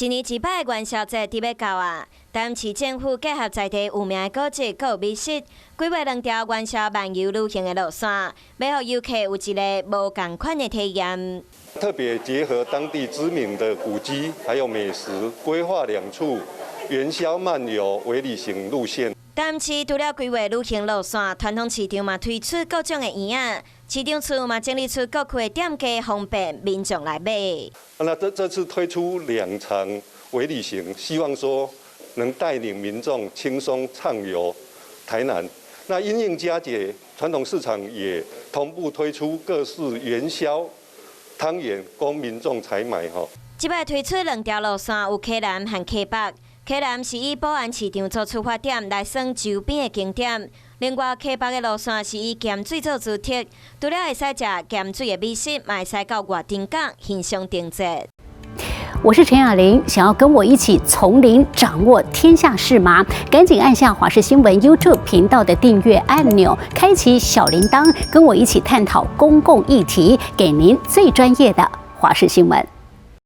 一年一擺元宵節就欲到啊！台南市政府結合在地有名的古蹟閣有美食，規劃兩條元宵漫遊旅行的路線，欲予遊客有一个無仝款的體驗。特別結合當地知名的古蹟還有美食，規劃兩處元宵漫遊微旅行路線。台南市除了規劃旅行路線，傳統市場嘛推出各種的圓仔，市長處嘛整理出各區的店家，方便民眾來買。那這次推出兩場微旅行，希望說能帶領民眾輕鬆暢遊台南。那因應佳節，傳統市場也同步推出各式元宵湯圓，供民眾採買。吼，這擺推出兩條路線，有溪南和溪北。溪南是以保安市場做出發點來耍周邊的景點，另外溪北的路線是以鹹水做主題，除了會使食鹹水的美食，嘛會使到外丁港欣賞燈節。我是陳雅玲，想要跟我一起從零掌握天下事嗎？趕緊按下華視新聞 YouTube 頻道的訂閱按鈕，開啟小鈴鐺，跟我一起探討公共議題，給您最專業的華視新聞。